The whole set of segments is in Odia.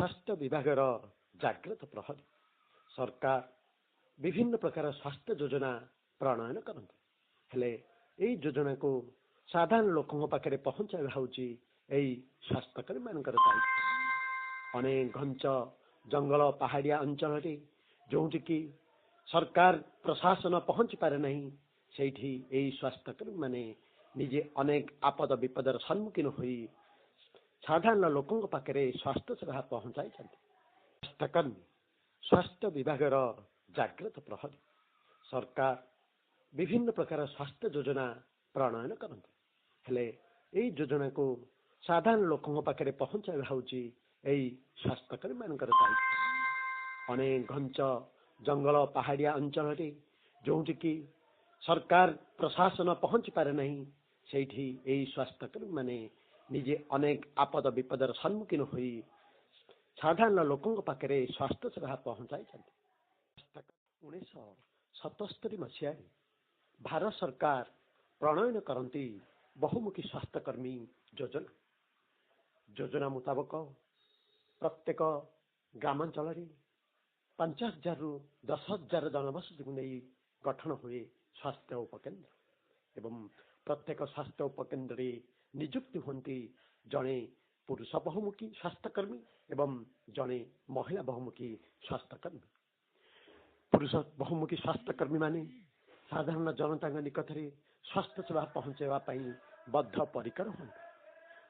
ସ୍ୱାସ୍ଥ୍ୟ ବିଭାଗର ଜାଗ୍ରତ ପ୍ରହରୀ। ସରକାର ବିଭିନ୍ନ ପ୍ରକାର ସ୍ୱାସ୍ଥ୍ୟ ଯୋଜନା ପ୍ରଣୟନ କରନ୍ତି, ହେଲେ ଏଇ ଯୋଜନାକୁ ସାଧାରଣ ଲୋକଙ୍କ ପାଖରେ ପହଞ୍ଚାଇବା ହେଉଛି ଏଇ ସ୍ୱାସ୍ଥ୍ୟକର୍ମୀମାନଙ୍କର ଦାୟିତ୍ୱ। ଅନେକ ଘଞ୍ଚ ଜଙ୍ଗଲ ପାହାଡ଼ିଆ ଅଞ୍ଚଳରେ ଯେଉଁଠିକି ସରକାର ପ୍ରଶାସନ ପହଞ୍ଚି ପାରେ ନାହିଁ, ସେଇଠି ଏଇ ସ୍ୱାସ୍ଥ୍ୟକର୍ମୀମାନେ ନିଜେ ଅନେକ ଆପଦ ବିପଦର ସମ୍ମୁଖୀନ ହୋଇ ସାଧାରଣ ଲୋକଙ୍କ ପାଖରେ ସ୍ୱାସ୍ଥ୍ୟ ସେବା ପହଞ୍ଚାଇଛନ୍ତି। ସ୍ୱାସ୍ଥ୍ୟକର୍ମୀ ସ୍ୱାସ୍ଥ୍ୟ ବିଭାଗର ଜାଗ୍ରତ ପ୍ରହରୀ। ସରକାର ବିଭିନ୍ନ ପ୍ରକାର ସ୍ୱାସ୍ଥ୍ୟ ଯୋଜନା ପ୍ରଣୟନ କରନ୍ତି, ହେଲେ ଏଇ ଯୋଜନାକୁ ସାଧାରଣ ଲୋକଙ୍କ ପାଖରେ ପହଞ୍ଚାଇବା ହେଉଛି ଏଇ ସ୍ୱାସ୍ଥ୍ୟକର୍ମୀମାନଙ୍କର ଦାୟିତ୍ୱ। ଅନେକ ଘଞ୍ଚ ଜଙ୍ଗଲ ପାହାଡ଼ିଆ ଅଞ୍ଚଳରେ ଯେଉଁଠିକି ସରକାର ପ୍ରଶାସନ ପହଞ୍ଚି ପାରେ ନାହିଁ, ସେଇଠି ଏଇ ସ୍ୱାସ୍ଥ୍ୟକର୍ମୀମାନେ ନିଜେ ଅନେକ ଆପଦ ବିପଦର ସମ୍ମୁଖୀନ ହୋଇ ସାଧାରଣ ଲୋକଙ୍କ ପାଖରେ ସ୍ୱାସ୍ଥ୍ୟ ସେବା ପହଞ୍ଚାଇଛନ୍ତି। 1977 ମସିହାରେ ଭାରତ ସରକାର ପ୍ରଣୟନ କରନ୍ତି ବହୁମୁଖୀ ସ୍ୱାସ୍ଥ୍ୟକର୍ମୀ ଯୋଜନା। ଯୋଜନା ମୁତାବକ ପ୍ରତ୍ୟେକ ଗ୍ରାମାଞ୍ଚଳରେ 5000ରୁ 10,000 ଜନବସତିକୁ ନେଇ ଗଠନ ହୁଏ ସ୍ୱାସ୍ଥ୍ୟ ଉପକେନ୍ଦ୍ର, ଏବଂ ପ୍ରତ୍ୟେକ ସ୍ୱାସ୍ଥ୍ୟ ଉପକେନ୍ଦ୍ରରେ ନିଯୁକ୍ତି ହୁଅନ୍ତି ଜଣେ ପୁରୁଷ ବହୁମୁଖୀ ସ୍ୱାସ୍ଥ୍ୟକର୍ମୀ ଏବଂ ଜଣେ ମହିଳା ବହୁମୁଖୀ ସ୍ୱାସ୍ଥ୍ୟକର୍ମୀ। ପୁରୁଷ ବହୁମୁଖୀ ସ୍ୱାସ୍ଥ୍ୟକର୍ମୀମାନେ ସାଧାରଣ ଜନତାଙ୍କ ନିକଟରେ ସ୍ୱାସ୍ଥ୍ୟ ସେବା ପହଞ୍ଚାଇବା ପାଇଁ ବଦ୍ଧ ପରିକର ହୁଅନ୍ତି।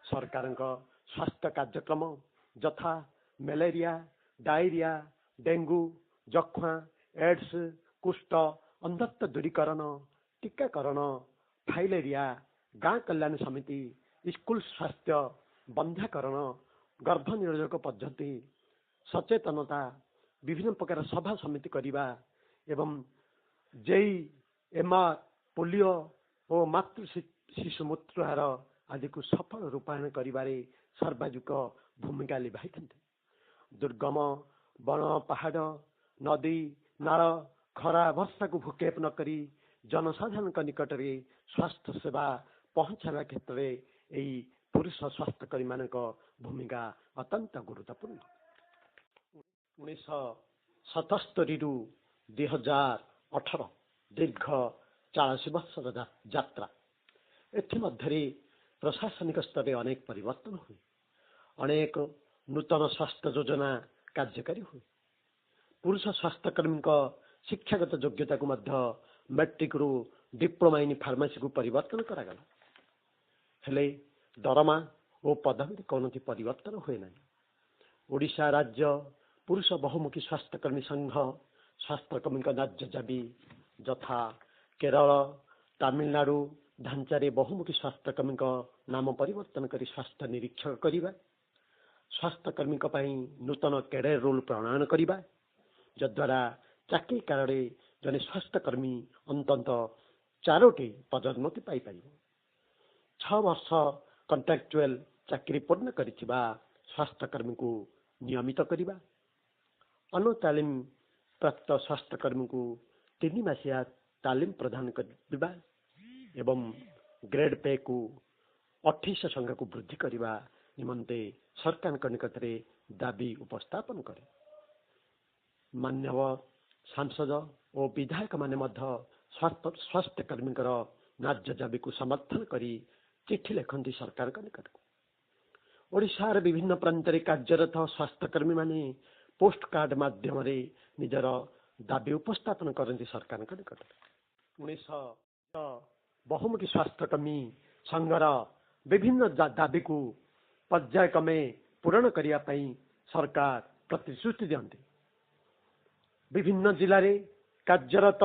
ସରକାରଙ୍କ ସ୍ୱାସ୍ଥ୍ୟ କାର୍ଯ୍ୟକ୍ରମ ଯଥା ମ୍ୟାଲେରିଆ, ଡାଇରିଆ, ଡେଙ୍ଗୁ, ଯକ୍ଷ୍ମା, ଏଡ୍ସ, କୁଷ୍ଠ, ଅନ୍ଧତ୍ୱ ଦୂରୀକରଣ, ଟୀକାକରଣ, ଫାଇଲେରିଆ, ଗାଁ କଲ୍ୟାଣ ସମିତି, ସ୍କୁଲ ସ୍ୱାସ୍ଥ୍ୟ, ବନ୍ଧ୍ୟାକରଣ, ଗର୍ଭ ନିରୋଧକ ପଦ୍ଧତି, ସଚେତନତା, ବିଭିନ୍ନ ପ୍ରକାର ସଭା ସମିତି କରିବା ଏବଂ ଜେଇ, ଏମ୍ଆର୍, ପୋଲିଓ ଓ ମାତୃ ଶିଶୁ ମୃତ୍ୟୁହାର ଆଦିକୁ ସଫଳ ରୂପାୟନ କରିବାରେ ସର୍ବାଧିକ ଭୂମିକା ଲିଭାଇଥାନ୍ତି। ଦୁର୍ଗମ ବଣ, ପାହାଡ଼, ନଦୀ, ନାଳ, ଖରା ବର୍ଷାକୁ ଭୂକ୍ଷେପ ନ କରି ଜନସାଧାରଣଙ୍କ ନିକଟରେ ସ୍ୱାସ୍ଥ୍ୟ ସେବା ପହଞ୍ଚାଇବା କ୍ଷେତ୍ରରେ ଏଇ ପୁରୁଷ ସ୍ୱାସ୍ଥ୍ୟକର୍ମୀମାନଙ୍କ ଭୂମିକା ଅତ୍ୟନ୍ତ ଗୁରୁତ୍ୱପୂର୍ଣ୍ଣ। 1977ରୁ 2018 ଦୀର୍ଘ 40 ବର୍ଷର ଯାତ୍ରା। ଏଥିମଧ୍ୟରେ ପ୍ରଶାସନିକ ସ୍ତରରେ ଅନେକ ପରିବର୍ତ୍ତନ ହୁଏ, ଅନେକ ନୂତନ ସ୍ୱାସ୍ଥ୍ୟ ଯୋଜନା କାର୍ଯ୍ୟକାରୀ ହୁଏ। ପୁରୁଷ ସ୍ୱାସ୍ଥ୍ୟକର୍ମୀଙ୍କ ଶିକ୍ଷାଗତ ଯୋଗ୍ୟତାକୁ ମଧ୍ୟ ମେଟ୍ରିକରୁ ଡିପ୍ଲୋମା ଇନ୍ ଫାର୍ମାସିକୁ ପରିବର୍ତ୍ତନ କରାଗଲା, ହେଲେ ଦରମା ଓ ପଦବୀରେ କୌଣସି ପରିବର୍ତ୍ତନ ହୁଏ ନାହିଁ। ଓଡ଼ିଶା ରାଜ୍ୟ ପୁରୁଷ ବହୁମୁଖୀ ସ୍ୱାସ୍ଥ୍ୟକର୍ମୀ ସଂଘ ସ୍ୱାସ୍ଥ୍ୟକର୍ମୀଙ୍କ ନ୍ୟାଯ୍ୟ ଦାବି ଯଥା କେରଳ, ତାମିଲନାଡୁ ଢାଞ୍ଚାରେ ବହୁମୁଖୀ ସ୍ୱାସ୍ଥ୍ୟକର୍ମୀଙ୍କ ନାମ ପରିବର୍ତ୍ତନ କରି ସ୍ୱାସ୍ଥ୍ୟ ନିରୀକ୍ଷକ କରିବା, ସ୍ୱାସ୍ଥ୍ୟକର୍ମୀଙ୍କ ପାଇଁ ନୂତନ କ୍ୟାଡର ରୁଲ୍ ପ୍ରଣୟନ କରିବା, ଯଦ୍ୱାରା ଚାକିରି କାଳରେ ଜଣେ ସ୍ୱାସ୍ଥ୍ୟକର୍ମୀ ଅନ୍ତତଃ 4ଟି ପଦୋନ୍ନତି ପାଇପାରିବ, 6 ବର୍ଷ କଣ୍ଟ୍ରାକ୍ଚୁଆଲ ଚାକିରି ପୂର୍ଣ୍ଣ କରିଥିବା ସ୍ୱାସ୍ଥ୍ୟକର୍ମୀଙ୍କୁ ନିୟମିତ କରିବା, ଅନୁତାଲିମ ପ୍ରାପ୍ତ ସ୍ୱାସ୍ଥ୍ୟକର୍ମୀଙ୍କୁ 3 ମାସିଆ ତାଲିମ ପ୍ରଦାନ କରିବା ଏବଂ ଗ୍ରେଡ୍ ପେକୁ 2800 ଟଙ୍କାକୁ ବୃଦ୍ଧି କରିବା ନିମନ୍ତେ ସରକାରଙ୍କ ନିକଟରେ ଦାବି ଉପସ୍ଥାପନ କରେ। ମାନ୍ୟବର ସାଂସଦ ଓ ବିଧାୟକମାନେ ମଧ୍ୟ ସ୍ୱାସ୍ଥ୍ୟକର୍ମୀଙ୍କର ନ୍ୟାଯ୍ୟ ଦାବିକୁ ସମର୍ଥନ କରି ଚିଠି ଲେଖନ୍ତି ସରକାରଙ୍କ ନିକଟକୁ। ଓଡ଼ିଶାର ବିଭିନ୍ନ ପ୍ରାନ୍ତରେ କାର୍ଯ୍ୟରତ ସ୍ୱାସ୍ଥ୍ୟକର୍ମୀମାନେ ପୋଷ୍ଟ କାର୍ଡ ମାଧ୍ୟମରେ ନିଜର ଦାବି ଉପସ୍ଥାପନ କରନ୍ତି ସରକାରଙ୍କ ନିକଟରେ। 1900 ବହୁମୁଖୀ ସ୍ୱାସ୍ଥ୍ୟକର୍ମୀ ସଂଘର ବିଭିନ୍ନ ଦାବିକୁ ପର୍ଯ୍ୟାୟକ୍ରମେ ପୂରଣ କରିବା ପାଇଁ ସରକାର ପ୍ରତିଶ୍ରୁତି ଦିଅନ୍ତି। ବିଭିନ୍ନ ଜିଲ୍ଲାରେ କାର୍ଯ୍ୟରତ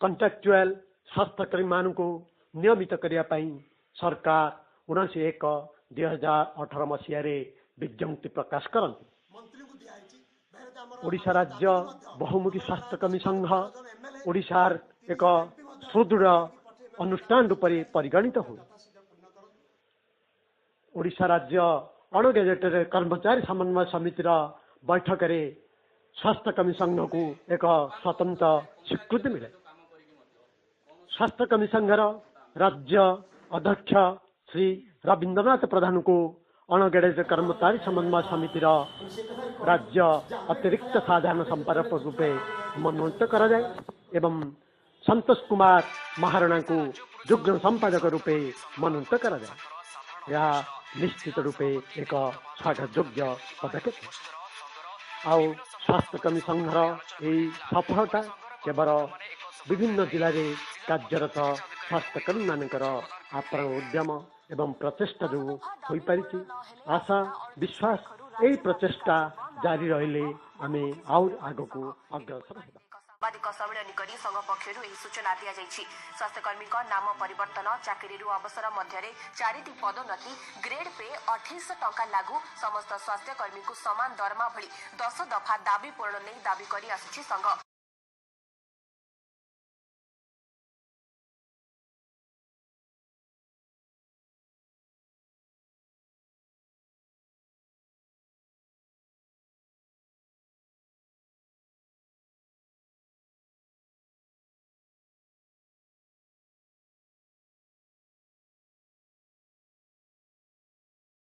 କଣ୍ଟ୍ରାକ୍ଚୁଆଲ ସ୍ୱାସ୍ଥ୍ୟକର୍ମୀମାନଙ୍କୁ ନିୟମିତ କରିବା ପାଇଁ ସରକାର 19/1/2018 ମସିହାରେ ବିଜ୍ଞପ୍ତି ପ୍ରକାଶ କରନ୍ତି। ଓଡ଼ିଶା ରାଜ୍ୟ ବହୁମୁଖୀ ସ୍ୱାସ୍ଥ୍ୟକର୍ମୀ ସଂଘ ଓଡ଼ିଶାର ଏକ ସୁଦୃଢ଼ ଅନୁଷ୍ଠାନ ରୂପରେ ପରିଗଣିତ ହୁଏ। ଓଡ଼ିଶା ରାଜ୍ୟ ଅଣଗେଜେଟେଡ୍ କର୍ମଚାରୀ ସମନ୍ୱୟ ସମିତିର ବୈଠକରେ ସ୍ୱାସ୍ଥ୍ୟକର୍ମୀ ସଂଘକୁ ଏକ ସ୍ୱତନ୍ତ୍ର ସ୍ୱୀକୃତି ମିଳେ। ସ୍ୱାସ୍ଥ୍ୟକର୍ମୀ ସଂଘର ରାଜ୍ୟ ଅଧ୍ୟକ୍ଷ ଶ୍ରୀ ରବୀନ୍ଦ୍ରନାଥ ପ୍ରଧାନଙ୍କୁ ଅଣଗେଡେଜ କର୍ମଚାରୀ ସମନ୍ୱୟ ସମିତିର ରାଜ୍ୟ ଅତିରିକ୍ତ ସାଧାରଣ ସମ୍ପାଦକ ରୂପେ ମନୋନୀତ କରାଯାଏ ଏବଂ ସନ୍ତୋଷ କୁମାର ମହାରଣାଙ୍କୁ ଯୁଗ୍ମ ସମ୍ପାଦକ ରୂପେ ମନୋନୀତ କରାଯାଏ। ଏହା ନିଶ୍ଚିତ ରୂପେ ଏକ ସ୍ୱାଗତଯୋଗ୍ୟ ପଦକ୍ଷେପ। ଆଉ ସ୍ୱାସ୍ଥ୍ୟକର୍ମୀ ସଂଘର ଏହି ସଫଳତା କେବଳ ବିଭିନ୍ନ ଜିଲ୍ଲାରେ କାର୍ଯ୍ୟରତ ସ୍ୱାସ୍ଥ୍ୟକର୍ମୀମାନଙ୍କର ଆପ୍ରାଣ ଉଦ୍ୟମ ଏବଂ ପ୍ରଚେଷ୍ଟା ଯୋଗୁଁ ହୋଇପାରିଛି। ଆଶା ବିଶ୍ୱାସ, ଏହି ପ୍ରଚେଷ୍ଟା ଜାରି ରହିଲେ ଆମେ ଆହୁରି ଆଗକୁ ଅଗ୍ରସର ହେବା। ସାମ୍ବାଦିକ ସମ୍ମିଳନୀ କରି ସଂଘ ପକ୍ଷରୁ ଏହି ସୂଚନା ଦିଆଯାଇଛି। ସ୍ୱାସ୍ଥ୍ୟକର୍ମୀଙ୍କ ନାମ ପରିବର୍ତ୍ତନ, ଚାକିରିରୁ ଅବସର ମଧ୍ୟରେ 4ଟି ପଦୋନ୍ନତି, ଗ୍ରେଡ୍ ପେ 2800 ଟଙ୍କା ଲାଗୁ, ସମସ୍ତ ସ୍ୱାସ୍ଥ୍ୟକର୍ମୀଙ୍କୁ ସମାନ ଦରମା ଭଳି 10 ଦଫା ଦାବି ପୂରଣ ନେଇ ଦାବି କରି ଆସୁଛି ସଂଘ।